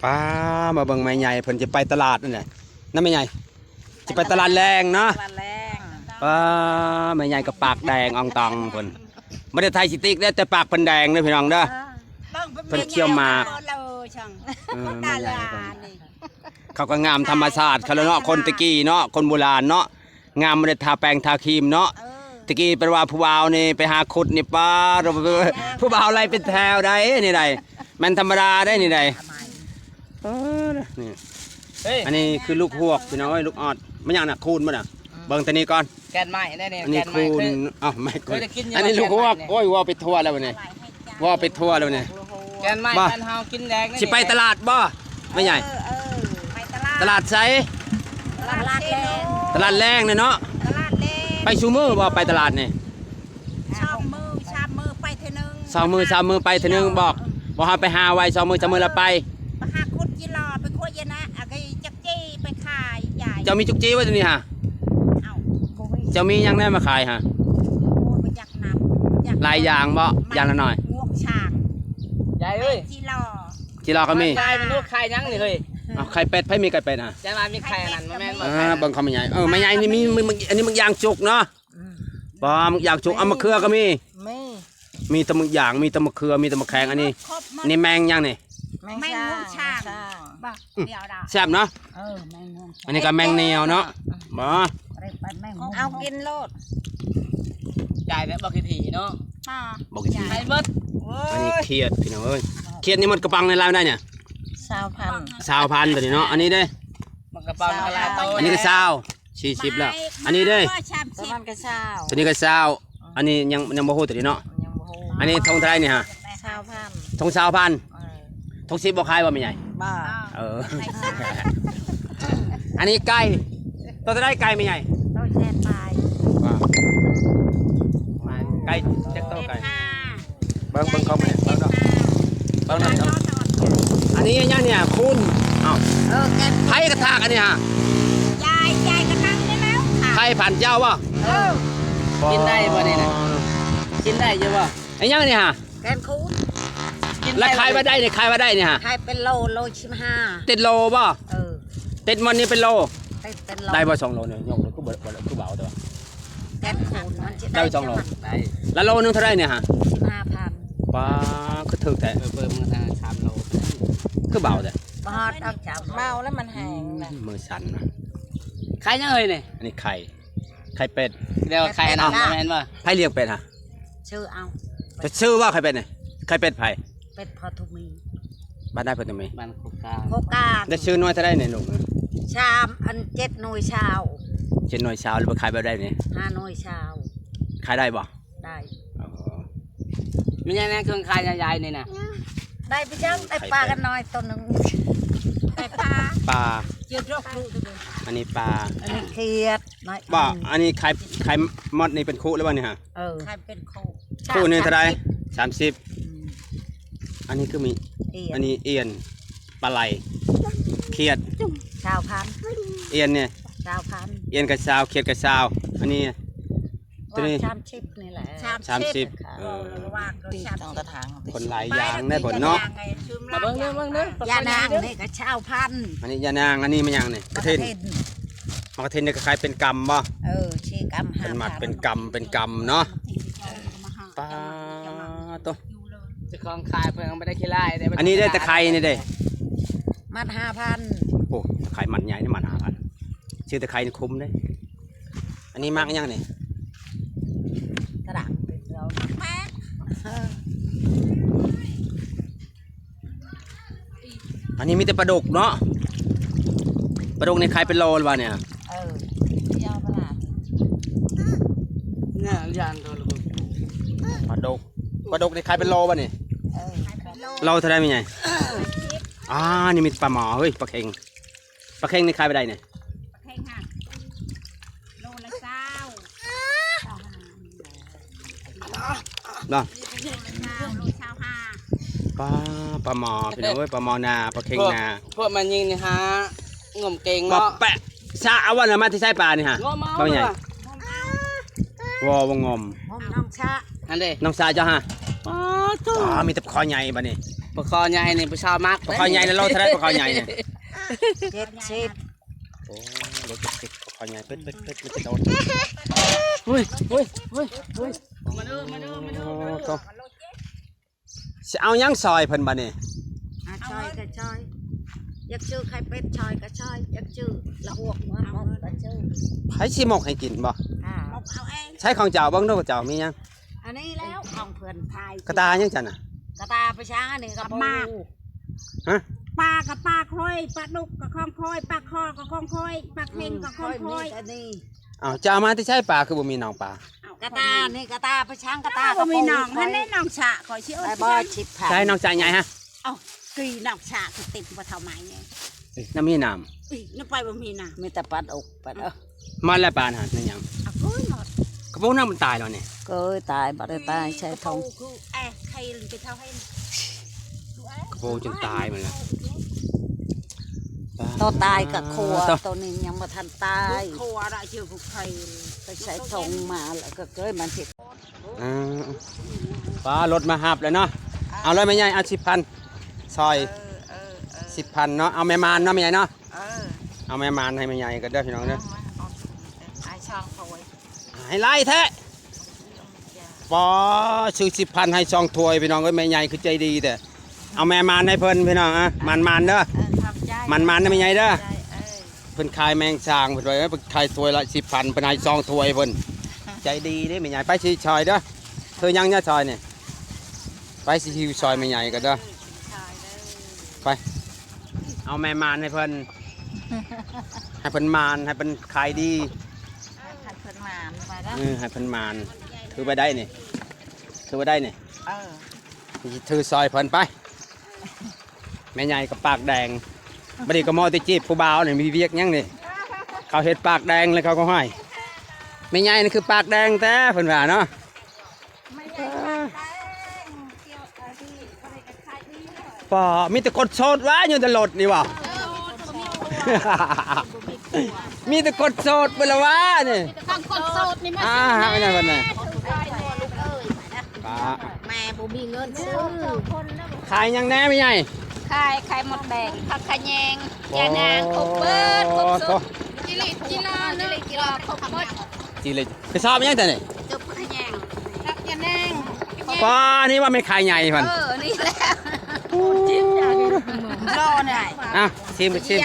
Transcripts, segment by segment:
ປ້າ ມາເບິ່ງແມ່ໃຫຍ່ເພິ່ນຈະໄປຕະຫຼາດນັ້ນແຫຼະ ນະແມ່ໃຫຍ່ ຈະໄປຕະຫຼາດແລງເນາະ ຕະຫຼາດແລງ ປ້າ ແມ່ໃຫຍ່ກໍປາກແດງອອງຕອງເພິ່ນ ບໍ່ໄດ້ຖ່າຍສະຕິກເດ້ ແຕ່ປາກເພິ່ນແດງເດ້ພີ່ນ້ອງເດີ ເອີ ເພິ່ນຂຽວໝາກ ເອີ ແມ່ໃຫຍ່ກໍເລີຍຊ່ອງ ເອີ ຕາຫຼານນີ້ ເຂົາກໍງາມທຳມະຊາດເຂົາແຫຼະເນາະ ຄົນແຕ່ກີ້ເນາະ ຄົນໂບລານເນາະ ງາມບໍ່ໄດ້ທາແປງທາຄຣີມເນາະ ເອີ ແຕ່ກີ້ເພິ່ນວ່າຜູ້ບ່າວນີ້ໄປຫາຂຸດນີ້ ປ້າ ຜູ້ບ່າວໄລ່ເປັນແຖວໃດ໋ ນີ້ໃດ໋ ແມ່ນທຳມະດາໃດ໋ ນີ້ໃດ໋ ເອີ ນີ້ ເອີຍ ອັນນີ້ຄືລູກຮວກພີ່ນ້ອງເອີຍ ລູກອອດ ແມ່ນຫຍັງນະ ຄູນບໍ່ນະ ອືມ ເບິ່ງແຕ່ນີ້ກ່ອນ ແກ່ນໄມ້ໄດ້ນີ້ ອັນນີ້ ແກ່ນໄມ້ ຄູນ ເຄີຍ ເອົ້າ ໄມ້ຄູນ ເຄີຍໄດ້ກິນຢູ່ ອັນນີ້ລູກຮວກ ແກ່ນໄມ້ນີ້ ໂອ້ຍ ເວົ້າໄປທົ່ວແລ້ວບັດນີ້ ເວົ້າໄປທົ່ວແລ້ວນີ້ ແກ່ນໄມ້ ບໍ່ ບ້ານເຮົາກິນແດງນີ້ ຊິໄປຕະຫຼາດບໍ່ ແມ່ໃຫຍ່ ເອີ ເອີ ໄປຕະຫຼາດ ຕະຫຼາດໃສ ຕະຫຼາດແລງ ຕະຫຼາດແລງນີ້ເນາະ ຕະຫຼາດແລງ ໄປຊຸມື້ບໍ່ ໄປຕະຫຼາດນີ້ ສອງມື້ສາມມື້ໄປເທື່ອໜຶ່ງ ສອງມື້ສາມມື້ໄປເທື່ອໜຶ່ງ ບອກ ເອີ ບໍ່ ເຮົາໄປຫາໄວ້ ສອງມື້ສາມມື້ແລ້ວໄປ ໄປຫາຂຸດຈີຫຼໍ່ ໄປຂົວເຢັນນະ ອາ ໄປຈັກຈີໄປຂາຍ ເຈົ້າມີຈຸກຈີບໍ່ໂຕນີ້ຫະ ເອົ້າ ເຈົ້າມີຫຍັງແດ່ມາຂາຍຫະ ໂອ້ຍ ບໍ່ຈັກນຳ ບໍ່ຈັກ ຫຼາຍຢ່າງບໍ່ ຢ່າງລະໜ້ອຍ ງວງຊ້າງ ຍາຍເອີຍ ຈີຫຼໍ່ ຈີຫຼໍ່ກໍມີ ຂາຍມັນລູກ ຂາຍຫຍັງນີ້ເຮີ້ຍ ເອົ້າ ໄຂ່ເປັດ ໃຜມີໄຂ່ເປັດຫະ ຈະວ່າມີໄຂ່ອັນນັ້ນ ບໍ່ແມ່ນບໍ່ ເອີ ເບິ່ງຄຳແມ່ໃຫຍ່ ເອີ ແມ່ໃຫຍ່ນີ້ມີ ມີ ອັນນີ້ໝາກຢາງຈຸກເນາະ ອືມ ບໍ່ ໝາກຢາງຈຸກ ເອົາ ມະເຂືອກໍມີ ມີ ມີແຕ່ໝາກຢາງ ມີແຕ່ມະເຂືອ ມີແຕ່ໝາກແຂງ ອັນນີ້ ຄົບໝົດ ນີ້ແມງຫຍັງນີ້ ແມງ ແມງງວງຊ້າງ ງວງຊ້າງ ບໍ່ ອືມ ດຽວດາ ແຊບເນາະ ເອີ ແມງງວງຊ້າງ ອັນນີ້ກໍແມງໜຽວເນາະ ອືມ ບໍ່ ເອົາກິນໂລດ ກາຍແບບບໍ່ຄິດຖີເນາະ ບໍ່ຄິດຖີ ໃຫ້ເບິດ ໂອ້ຍ ອັນນີ້ຂຽດພີ່ນ້ອງເອີຍ ຂຽດນີ້ໝົດກະປ໋ອງໃນລາວໄດ້ນີ້ ຊາວພັນ ຊາວພັນໂຕນີ້ເນາະ ອັນນີ້ເດ້ ໝົດກະປ໋ອງເທົ່າໃດໂຕ ອັນນີ້ກໍຊາວ ສີ່ສິບແລ້ວ ອັນນີ້ເດ້ ປະມານກະຊາວ ໂຕນີ້ກໍຊາວ ອືມ ອັນນີ້ຍັງ ຍັງບໍ່ຮູ້ໂຕນີ້ເນາະ ຍັງບໍ່ຮູ້ ອັນນີ້ຖົງເທົ່າໃດນີ້ຫະ ຊາວພັນ ຖົງຊາວພັນ ເອີ ຖົງສິບບໍ່ຂາຍບໍ່ແມ່ໃຫຍ່ ບໍ່ ເອີ ອັນນີ້ໄກ່ ໂຕເທົ່າໃດໄກ່ແມ່ໃຫຍ່ ໂຕແສນປາຍ ວ່າ ໄກ່ຈັກໂຕໄກ່ ແສນຫ້າ ເບິ່ງ ເບິ່ງຄອມເມັນ ເບິ່ງເນາະ ເບິ່ງເນາະ ອັນນີ້ຫຍັງນີ້ ຄູນ ເອົ້າ ເອີ ແກນ ໃຜກະທາກອັນນີ້ຫະ ຍາຍ ຍາຍກະທາກນີ້ແລ້ວ ໃຜຜັນເຈົ້າບໍ່ ເອີ ກິນໄດ້ບໍ່ນີ້ນະ ກິນໄດ້ຢູ່ບໍ່ ອັນຫຍັງນີ້ຫະ ແກນຄູນ ແລ້ວຂາຍວ່າໃດນີ້ ຂາຍວ່າໃດນີ້ຫະ ຂາຍເປັນໂລ ໂລສິບຫ້າ ຕິດໂລບໍ່ ເອີ ຕິດມັນນີ້ເປັນໂລ ຕິດເປັນໂລ ໄດ້ບໍ່ສອງໂລນີ້ ຍົກ ຄືບໍ່ ບໍ່ ຄືບໍ່ເອົາແຕ່ວ່າ ແກນຄູນມັນຊິໄດ້ສອງໂລ ໄດ້ ແລ້ວໂລໜຶ່ງເທົ່າໃດນີ້ຫະ ສິບຫ້າພັນ ປ້າ ຄືຖືກແທ້ ເອີ ເພີ່ມມື້ສາມໂລ ຄືເບົາແທ້ ບໍ່ຮອດດອກ ເບົາແລ້ວມັນແຮງນະ ມືສັ່ນນະ ຂາຍຫຍັງເອີຍນີ້ ອັນນີ້ໄຂ່ ໄຂ່ເປັດ ແລ້ວໄຂ່ອັນນັ້ນ ເອົ້າ ບໍ່ແມ່ນບໍ່ ໃຜລ້ຽງເປັດຫະ ຊື້ເອົາ ຈະຊື້ບໍ່ໄຂ່ເປັດນີ້ ໄຂ່ເປັດໃຜ ເປັດພໍ່ທຸມີ ບ້ານໃດພໍ່ທຸມີ ບ້ານໂຄກາ ໂຄກາ ໄດ້ຊື້ໜ່ວຍເທົ່າໃດນີ້ລູກ ສາມ ອັນ ເຈັດໜ່ວຍຊາວ ເຈັດໜ່ວຍຊາວ ແລ້ວໄປຂາຍແບບໃດນີ້ ຫ້າໜ່ວຍຊາວ ຂາຍໄດ້ບໍ່ ໄດ້ ອໍ ມີຫຍັງແດ່ເຄື່ອງຂາຍຍາຍນີ້ນະ ໄດ້ໄປຈັ່ງ ໄດ້ປາກັນໜ້ອຍໂຕໜຶ່ງ ໄດ້ປາ ປາ ເຈັດດອກລູກ ອັນນີ້ປາ ອັນນີ້ຂຽດ ບໍ່ ອັນນີ້ຂາຍ ຂາຍໝົດນີ້ເປັນຄູ່ແລ້ວບໍ່ນີ້ຫະ ເອີ ຂາຍເປັນຄູ່ ຄູ່ໜຶ່ງເທົ່າໃດ ສາມສິບ ອືມ ອັນນີ້ຄືມີ ອັນນີ້ອຽນ ປາໄຫຼ ຂຽດ ຊາວພັນ ອຽນນີ້ ຊາວພັນ ອຽນກໍຊາວ ຂຽດກໍຊາວ ອັນນີ້ ໂຕນີ້ ສາມສິບນີ້ແຫຼະ ສາມສິບ ເອີ ຄົນຫຼາຍຢ່າງເດ້ເພິ່ນເນາະ ມາເບິ່ງເດີ ເບິ່ງເດີ ຢານາງນີ້ກໍຊາວພັນ ອັນນີ້ຢານາງ ອັນນີ້ແມ່ນຫຍັງນີ້ ໝາກກະທິນ ໝາກກະທິນນີ້ກໍຂາຍເປັນກຳບໍ່ ເອີ ສີ່ກຳ ເພິ່ນມັດເປັນກຳ ຫ້າພັນ ເປັນກຳເນາະ ປາໂຕ ເຈົ້າຂອງຂາຍເພິ່ນບໍ່ໄດ້ຂີ້ຮ້າຍເດ້ ອັນນີ້ເດ້ ຕະໄຄນີ້ເດ້ ມັດຫ້າພັນ ໂອ້ ຕະໄຄມັດໃຫຍ່ນີ້ມັດຫ້າພັນ ຊື້ຕະໄຄນີ້ຄຸ້ມເດ້ ອັນນີ້ໝາກຫຍັງນີ້ ກະດາງ ໝາກແປກ ເອີ ອັນນີ້ມີແຕ່ປາດຸກເນາະ ປາດຸກນີ້ຂາຍເປັນໂລແລ້ວວ່ານີ້ ເອີ ດຽວປາຫຼາດ ນີ້ ປາດຸກ ປາດຸກນີ້ຂາຍເປັນໂລບໍ່ນີ້ ເອີ ໂລເທົ່າໃດແມ່ໃຫຍ່ ອ່າ ນີ້ມີປາໝໍ ເຮີ້ຍ ປາເຄັງ ປາເຄັງນີ້ຂາຍແບບໃດນີ້ ປາເຄັງຫະ ໂລລະຊາວ ເນາະ ໂລຊາວ ໂລຊາວຫ້າ ປາ ປາໝໍພີ່ນ້ອງເອີຍ ປາໝໍນາ ປາເຄັງນາ ພວກ ພວກມັນຍິງນີ້ຫາງົມເກັ່ງເນາະ ປະແປະ ສະ ເອົາວ່ານະ ມາແຕ່ໃສປານີ້ຫະ ງົມເອົາ ປາໃຫຍ່ ງົມເອົາ ວໍ ບໍ່ງົມ ງົມໜອງສະ ຫັ້ນເດ້ ໜອງສະເຈົ້າຫະ ປາໂທ້ ປາ ມີແຕ່ຄໍໃຫຍ່ບັດນີ້ ປາຄໍ່ໃຫຍ່ນີ້ຜູ້ສາວມັກ. ປາຄໍ່ໃຫຍ່ນີ້ໂລເທົ່າໃດ ປາຄໍ່ໃຫຍ່ນີ້? ເຈັດສິບ. ໂອ້ ໂລເຈັດສິບ ປາຄໍ່ໃຫຍ່. ເປີດ ເປີດ ເປີດ ມັນຈະໂດດ. ໂອ້ຍ ມາເດີ ມາເດີ ມາເດີ. ໂອ້ ຊິເອົາຫຍັງຊ່ອຍເພິ່ນບັດນີ້? ອາ ຊ່ອຍກໍຊ່ອຍ, ຢາກຊື້ໄຂ່ເປັດຊ່ອຍກໍຊ່ອຍ, ຢາກຊື້ລະຫວກມາໝົກກໍຊື້. ໃຜຊິໝົກໃຫ້ກິນບໍ່? ອ່າ ໝົກເອົາເອງ. ໃຊ້ຂອງເຈົ້າເບິ່ງດູ ເຈົ້າມີຫຍັງ? ອັນນີ້ແລ້ວຂອງເພິ່ນຂາຍ. ກະຕ່າຫຍັງຊັ້ນນະ? ກະຕ່າປະຊາ ອັນນີ້ກະປູ. ຮະ? ປາກະປາຂ້ອຍ, ປາດຸກກະຂອງຂ້ອຍ, ປາຄໍ່ກະຂອງຂ້ອຍ, ປາເຄັງກະຂອງຂ້ອຍ. ອືມ ອັນນີ້. ອ້າວ ເຈົ້າເອົາມາແຕ່ໃສ? ປາຄືບໍ່ມີໜອງປາ? ກະຕ່ານີ້ ກະຕ່າປະຊາງ ກະຕ່າ ບໍ່ມີໜອງ. ຫັ້ນແຫຼະໜອງສະຂ້ອຍຊິເອົາໄປບໍ່ ສິບພັນ. ໃສໜອງສະໃຫຍ່ຮະ? ເອົ້າ ກີນ້ອງສະຄືຕິດບໍ່ເທົ່າໄມ້ນີ້. ເອີຍ ນ້ຳມີນ້ຳ. ເອີຍ ນ້ຳໄປບໍ່ມີນ້ຳ. ມີແຕ່ປັດອົກໄປເດີ. ໝົດແລ້ວປານຫັ້ນ ແມ່ນຫຍັງ? ເອົາ ໂອ້ຍ ໝົດ. ກະໂປງນັ້ນມັນຕາຍແລ້ວນີ້. ເກີຍຕາຍ ບໍ່ໄດ້ຕາຍ ໃສ່ຖົງ. ກະໂປງຄືແອ ໄຂ່ມັນໄປເທົ່າໃຫ້. ກະໂປງຈົນຕາຍໝົດແລ້ວ. ໂຕຕາຍກະຄົວ ໂຕນີ້ຍັງບໍ່ທັນຕາຍ. ຄົວລະເຈີຜູ້ໄຂ່ ໄປໃສ່ຖົງມາ ແລ້ວກະເກີຍມັນຊິ. ອ່າ ປ້າ ລົດມາຮັບແລ້ວເນາະ. ເອົາເລີຍແມ່ໃຫຍ່ ເອົາສິບພັນ ຊ່ອຍ. ເອີ ເອີ ເອີ ສິບພັນເນາະ. ເອົາແມ່ມານເນາະແມ່ໃຫຍ່ເນາະ. ເອີ ເອົາແມ່ມານໃຫ້ແມ່ໃຫຍ່ກໍເດີພີ່ນ້ອງເດີ. ເອົາ ເອົາ ເອົາ ໃຫ້ຊ່ອງເຂົາໄວ້ ໃຫ້ຫຼາຍແທ້. ປ້າ ຊື້ສິບພັນໃຫ້ສອງຖ້ວຍພີ່ນ້ອງເອີຍ. ແມ່ໃຫຍ່ຄືໃຈດີແທ້. ເອົາແມ່ມານໃຫ້ເພິ່ນພີ່ນ້ອງ. ອ່ະ ໝານໆເດີ. ເອີ ຂອບໃຈ. ໝານໆເດີແມ່ໃຫຍ່ເດີ. ຂອບໃຈ. ເອີ ເພິ່ນຂາຍແມງສາງ ເພິ່ນວ່າ ເອີ ເພິ່ນຂາຍຖ້ວຍລະສິບພັນ ເພິ່ນໃຫ້ສອງຖ້ວຍເພິ່ນ. ໃຈດີເດ້ແມ່ໃຫຍ່. ໄປຊິຊ່ອຍເດີ. ຖືຫຍັງເນາະຊ່ອຍນີ້? ໄປຊິຫິ້ວຊ່ອຍແມ່ໃຫຍ່ກໍເດີ. ໄປ ເອົາແມ່ມານໃຫ້ເພິ່ນ ໃຫ້ເພິ່ນໝານ ໃຫ້ເພິ່ນຂາຍດີ. ເອີ ໃຫ້ເພິ່ນໝານໄປເດີ. ເອີ ໃຫ້ເພິ່ນໝານ. ຖືໄປໄດ້ນີ້ ຖືໄປໄດ້ນີ້. ເອີ ຖືຊ່ອຍເພິ່ນໄປ. ແມ່ໃຫຍ່ກໍປາກແດງ ບັດນີ້ກໍມໍແຕ່ຈີບຜູ້ບ່າວນີ້ ມີວຽກຫຍັງນີ້? ເຂົາເຮັດປາກແດງແລ້ວເຂົາກໍຫ້ອຍ. ແມ່ໃຫຍ່ນີ້ຄືປາກແດງແທ້ເພິ່ນວ່າເນາະ. ແມ່ໃຫຍ່ປາກແດງ ກ່ຽວ ເອີ ດີ ບໍ່ໄດ້ກໍຂາຍດີ. ປ້າ ມີແຕ່ຄົນໂສດຫວາ ຢູ່ໃນລົດນີ້ຫວາ? ມີແຕ່ຄົນໂສດເບິດລະຫວານີ້. ທັງຄົນໂສດນີ້ມາ ອ່າ ຊື້ ຫາໄປນັ້ນເພິ່ນນະ. ປ້າ ແມ່ບໍ່ມີເງິນຊື້. ຂາຍຫຍັງແດ່ແມ່ໃຫຍ່? ຂາຍໄຂ່ມົດແດງ ຜັກຂະແຍງ ໂອ້ ຢານາງ ຄົບເບິດ ຄົບສຸດ. ໂອ້ ຈິລິດຈິລາເນາະ ຈິລິດຈິລາ ຄົບໝົດ. ຈິລິດ ກະສອບຫຍັງຕົວນີ້? ຈົບຂະແຍງ ຜັກຂະແຍງ. ປ້າ ນີ້ວ່າແມ່ນຂາຍໃຫຍ່ພຸ້ນ. ເອີ ນີ້ແຫຼະ. ໂອ້ ຈິບຢ່າງນີ້ ລໍແດ່. ອ່ະ ຊີມ ຊີມ.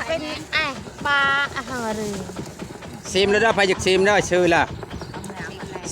ເປັນ ອ່ະ ປາອາຫາຣີ. ຊີມແລ້ວເດີ ໃຜຢາກຊີມເດີ ຊື່ລະ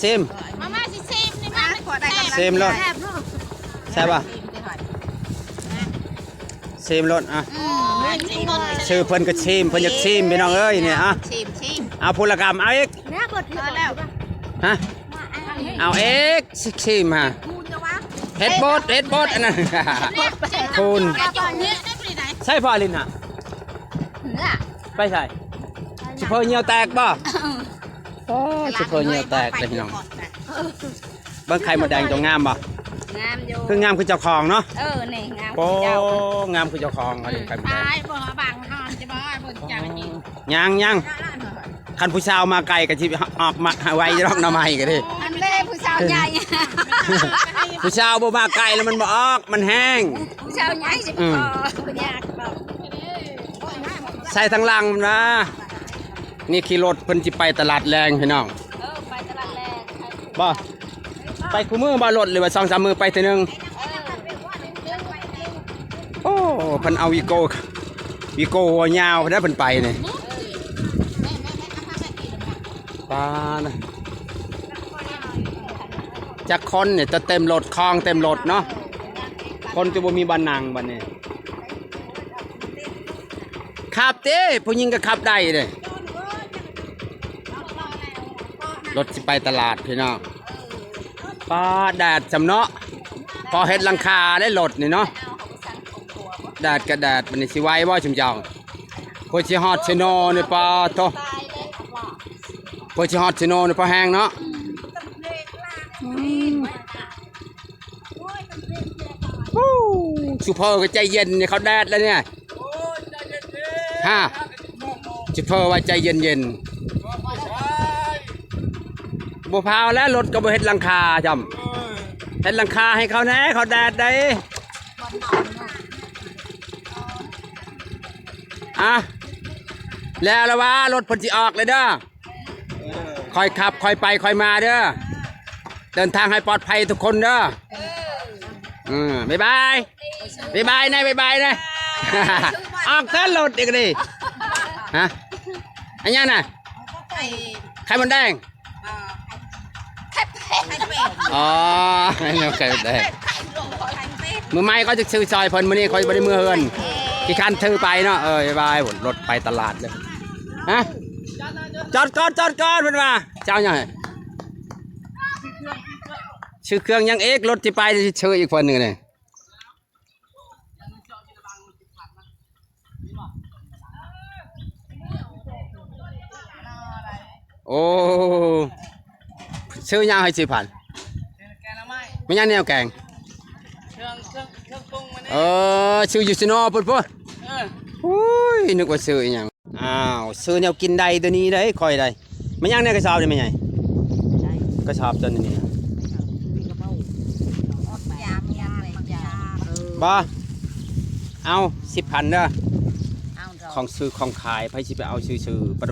ຊີມ. ມາ ມາ ຊິຊີມນີ້ ມາ ຊິຊີມໂລດ. ແຊບບໍ່? ຊີມໂລດ. ອ່ະ ອືມ ຊື່ເພິ່ນກໍຊີມ ເພິ່ນຢາກຊີມ ພີ່ນ້ອງເອີຍ ນີ້. ອ່ະ ຊີມ ຊີມ. ເອົາ ຜູ້ລະກຳ ເອົາອີກ. ແມ່ເບິດແລ້ວ. ຮະ? ເອົາອີກ ຊິຊີມຫາ. ເຮັດບົດ ເຮັດບົດ ອັນນັ້ນ ຄູນ. ໃສ່ພໍລິນຫະ? ໄປໃສ? ຊິເພີຍ່ຽວແຕກບໍ່? ໂອ້ ຊິເພີຍ່ຽວແຕກເດ້ພີ່ນ້ອງ. ເບິ່ງໄຂ່ມົດແດງເຈົ້າງາມບໍ່? ງາມຢູ່. ຄືງາມຄືເຈົ້າຂອງເນາະ. ເອີ ນີ້ງາມຄືເຈົ້າ. ໂອ້ ງາມຄືເຈົ້າຂອງ. ອືມ ອັນນີ້ໄຂ່ມົດແດງ. ຕາຍບໍ່? ບາງຫານຈະບໍ່ໃຫ້ເພິ່ນຈັກກິນ. ຍັງ ຍັງ. ຄັນຜູ້ສາວມາໃກ້ກໍຊິອອກມາໄວຢູ່ດອກ ໜໍ່ໄມ້ກໍດີ. ອັນເດ້ ຜູ້ສາວໃຫຍ່ ຜູ້ສາວບໍ່ມາໃກ້ແລ້ວມັນບໍ່ອອກ ມັນແຮງ. ຜູ້ສາວໃຫຍ່ຊິ ອືມ ບໍ່ຢາກດອກ. ໃສ່ທາງຫຼັງນະ. ນີ້ຂີ່ລົດເພິ່ນຊິໄປຕະຫຼາດແລງພີ່ນ້ອງ. ເອີ ໄປຕະຫຼາດແລງ. ບໍ່ ໄປຄູ່ມື້ບໍ່ລົດ ຫຼືວ່າສອງສາມມື້ໄປເທື່ອໜຶ່ງ? ໂອ້ ເພິ່ນເອົາວີໂກ້ ວີໂກ້ຫົວຍາວພຸ້ນນະ ເພິ່ນໄປນີ້. ປານະ ຈັກຄົນນີ້ ຈະເຕັມລົດ ຄອງເຕັມລົດເນາະ. ຄົນຈະບໍ່ມີບ່ອນນັ່ງບັດນີ້. ຂັບຕິ ຜູ້ຍິງກໍຂັບໄດ້ເດ້. ລົດຊິໄປຕະຫຼາດພີ່ນ້ອງ. ປ້າ ແດດຊ່ຳເນາະ ພໍເຮັດຫຼັງຄາໄດ້ລົດນີ້ເນາະ. ແດດກໍແດດ ບັດນີ້ຊິໄຫວບໍ່ຊຸມເຈົ້າ? ເພື່ອຊິຮອດເຊໂນນີ້ ປ້າໂທ້ ເພື່ອຊິຮອດເຊໂນນີ້ ພໍແຮງເນາະ. ອືມ ຊູເຟີກໍໃຈເຢັນນີ້ ເຂົາແດດແລ້ວນີ້. ຮະ ຊິເຟີວ່າໃຈເຢັນໆ ບໍ່ພາວແລ້ວ ລົດກໍບໍ່ເຮັດຫຼັງຄາຊ້ຳ. ເຮັດຫຼັງຄາໃຫ້ເຂົາແດ່ ເຂົາແດດໄດ໋. ອ່ະ ແລ້ວລະວ່າ ລົດເພິ່ນຊິອອກແລ້ວເດີ. ຄ່ອຍຂັບ ຄ່ອຍໄປ ຄ່ອຍມາເດີ. ເດີນທາງໃຫ້ປອດໄພທຸກຄົນເດີ. ເອີ ບາຍບາຍ ບາຍບາຍແດ່ ບາຍບາຍແດ່. ອອກແຕ່ລົດອີກນີ້. ຮະ? ອັນຫຍັງນະ? ໄຂ່ ໄຂ່ມົດແດງ. ອໍ ໄຂ່ມົດແດງ. ມື້ໃໝ່ຂ້ອຍຈະຊື້ຊ່ອຍເພິ່ນ ມື້ນີ້ຂ້ອຍບໍ່ໄດ້ເມືອເຮືອນ ຂີ້ຄ້ານຖືໄປເນາະ. ເອີ ບາຍບາຍ ລົດໄປຕະຫຼາດເລີຍ. ຮະ? ຈອດກ່ອນ ຈອດກ່ອນ ເພິ່ນວ່າ. ເຈົ້າຫຍັງ? ຊື້ເຄື່ອງຫຍັງອີກ? ລົດຊິໄປ ຊິຊື້ອີກເພິ່ນນີ້. ໂອ້ ຊື້ຫຍັງໃຫ້ສີ່ພັນ? ແກງໜໍ່ໄມ້. ແມ່ນຫຍັງແນວແກງ? ເຄື່ອງ ເຄື່ອງ ເຄື່ອງປຸງມັນນີ້. ເອີ ຊື້ຢູ່ສະໂນພຸ້ນ. ເອີ ໂອ້ຍ ນຶກວ່າຊື້ອີຫຍັງ. ອ້າວ ຊື້ແນວກິນໄດ້ ໂຕນີ້ໄດ້ ຂ້ອຍໄດ້. ແມ່ນຫຍັງໃນກະສອບນີ້ແມ່ໃຫຍ່? ກະສອບໂຕນີ້. ບໍ່ ເອົາສິບພັນເດີ. ຂອງຊື້ຂອງຂາຍ ໃຜຊິໄປເອົາຊື່ໆ ປະ